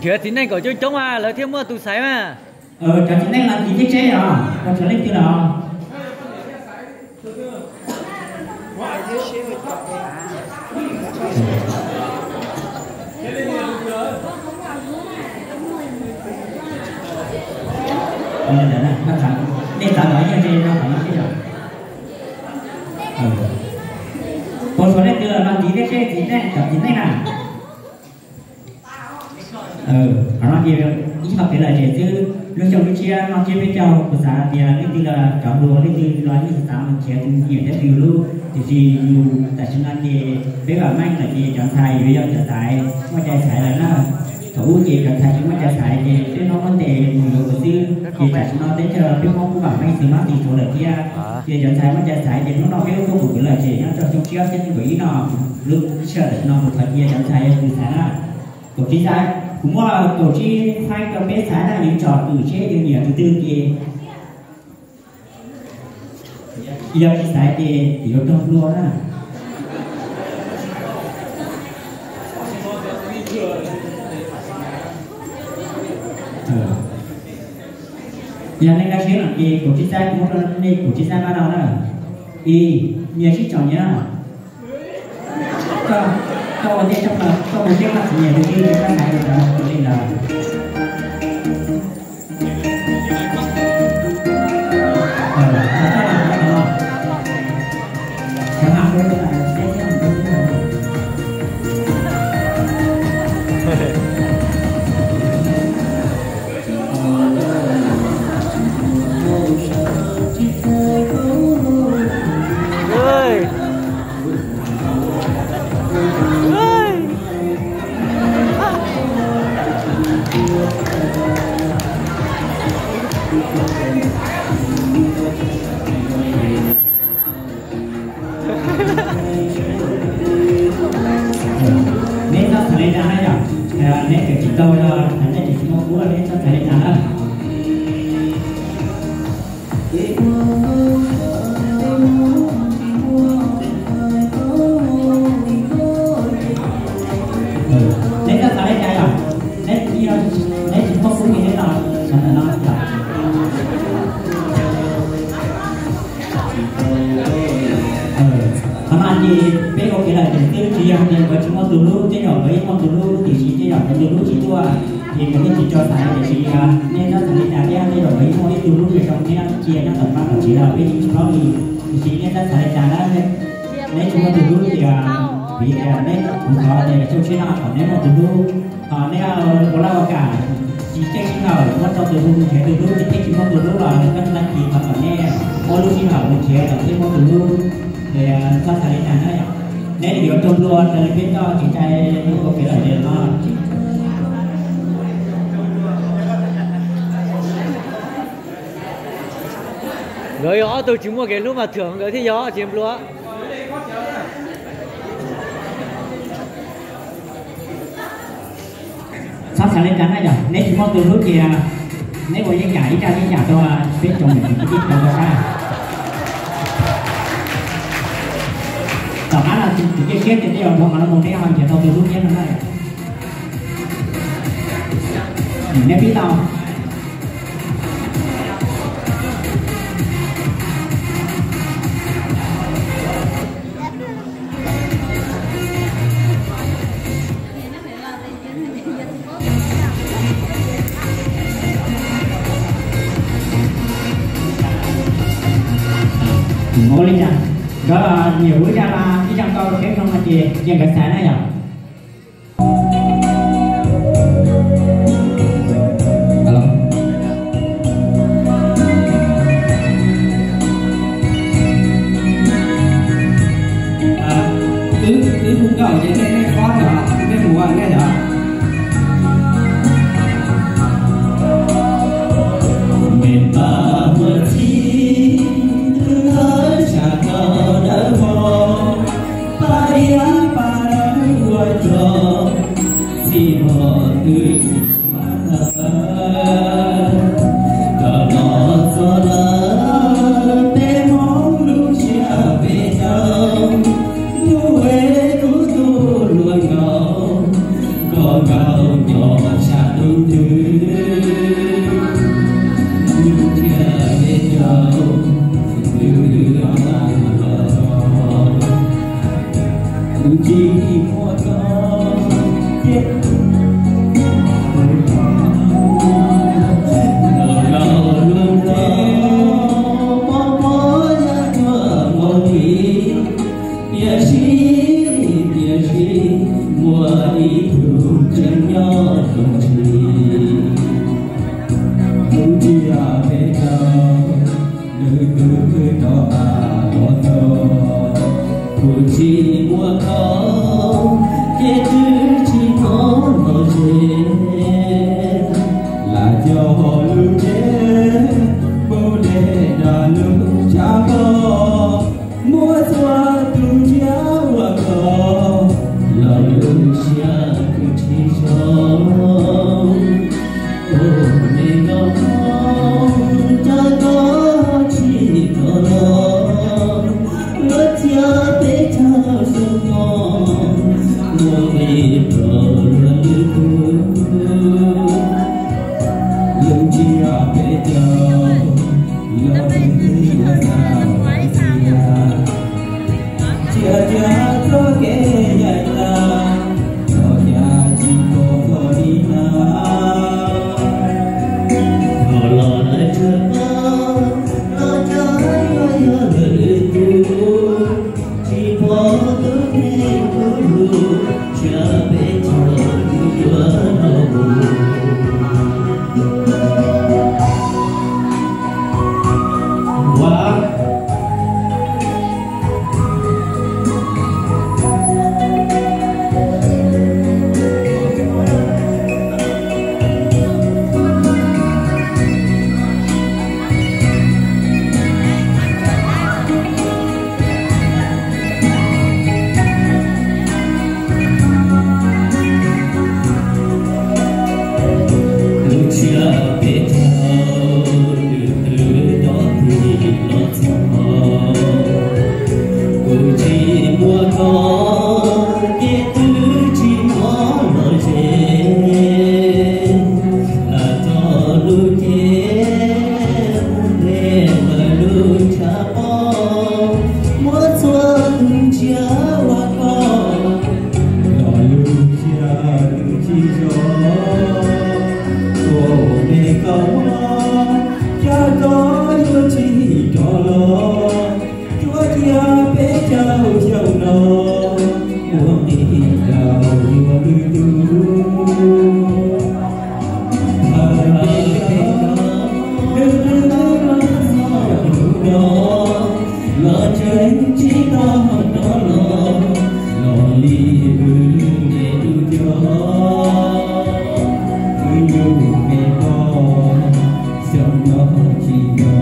Nrhiav txiv neej kom coob coob mas lawv thiaj muaj tus xaiv mas. Cov txiv neej los txiv teb tsev os, cov leej twg los? Nej xav los yog ze no kom no thiab yom? Puas tshuav leej twg los txiv teb tsev, txiv neej, cov txiv neej na? Qhov no ces ib qho kev lom zem xwb, lub xyoo lub tshiab no tshiab peb caug kuv xav tias leej twg los cov hluas leej twg los yeej xav mus nrhiav tus nyiam thiab tus lub, tiam sis yus tam sim no ces peb vam meej lawm ces cov ntxhais yuav yog cov xaiv muaj cai xaiv lawm na. Thaum ub ces cov ntxhais tsis muaj cai xaiv ces peb hnub muab ntes mus yuav kuv xwb, ces tam sim no teb chaws peb Hmoob kuj vam meej xwb mas tsis tsuav lawm thiab. Ces cov ntxhais muaj cai xaiv ces hnub no peb kuj tuaj pum kwv lawm ces nyob rau xyoo tshiab thiab xyoo kaum ib no, lub sij hawm tam sim no kuv thov cia cov ntxhais yog tus xaiv na. Kaum tsib xaiv, kuv muaj kaum tsib xaiv rau peb xaiv na, yuav tsom kwm seb yus nyiam tus twg ces yog tsis xaiv ces yuav raug hlua na. Yog nej nkag siab no ces kaum tsib xaiv kuv muab rau nej kaum tsib xaiv pab no na. Ib, nyias sib tsom nyias. Koj, koj ua ntej tso, koj mus seb koj tsis nyiam tus twg ces koj xaiv tus ntawd ua li ntawd. Neb txhob xav li cas na yom, neb tseem tsis tau yog neb tseem tsis muaj kub los neb txhob xav li cas na. Neb txhob xav li cas yom, neb, neb tsis muaj kub ces neb los sawv ntawm no yom. Qhov no ces peb ua kev lom zem xwb, tsis yog tias nkawd tsis muaj tus hlub, tej zaum nkawd yeej muaj tus hlub, tiam sis tej zaum nkawd tus hlub tsis tuaj, ces nkawd thiaj tsis tso xaiv, tiam sis nej txhob xav li cas thiab, tej zaum nkawd yeej muaj ib tug hlub zoo zoo thiab cia nyob tom qab tom tsev lawm peb yeej tsis paub li. Tiam sis nej txhob xav li cas na, neb tsis muaj tus hlub ces vim tias neb, kuv thov tias xyoo tshiab no kom neb muaj tus hlub. Neb ua laj ua kam tsis keej sij hawm muab rau tus hlub, nrhiav tus hlub, neb thiaj tsis muaj tus hlub los koj tag kis thov kom neb muaj lub sij hawm mus nrhiav kom thiaj muaj tus hlub. Ces txhob xav li cas na yom, neb yuav raug hlua raws li peb txoj kev cai ua kev lom zem no. Nkawd yog ob tug tsis muaj kev hlub mas thwm nkawd thiaj yog tsis nplua. Txhob xav li cas na yom, neb tsis muaj tus hlub ces neb ua yeeb yam ib zaj yeeb yam rau peb tsoom niam txiv kwv tij tau tau sab. Tom qab no tus ciaj siab ces tej zaum dhau qhov no mus neb ho nrhiav tau tus hlub thiab no na. Neb pib tau. Ua li cas, nkawd nyiam ua ib zaj, ib zaj nkauj rau peb mloog no ces cia nkawd xav na yom. Wb, wb hu nkauj ces nej, nej qhov no, nej mus ua nej lawm. Mej pab muaj txhib, wb ntawd tshaj tau dawb vog, pab diav pab dawb. Cia cia txoj kev yaim tas, txoj kev tsis tau txog li na. Thaum los lawv tsuas pom los cov yog lwm tus, tsis pom tus neeg tus lus, tsuas peb caug tus yuav los mus. Lub tsiab peb caug, lwm tus cov tim los txog, kuv tsis muaj koj ces twb tsis muaj los ze. Txog lub cev mus ntes lawm lub tshav pob, muab txhua tus ntsia ua koj, los lub siab twb tsis zoo. Tus me koj, cas koj yuav tsis rov los, cuab cia peb caug xyoo no, ua nqi rau yuav lwm tus. Thawj peb caug, lub hnub no los tseem tsis tau rov los, los li wb me tub coj, wb lub me koj, xyoo no tsis nco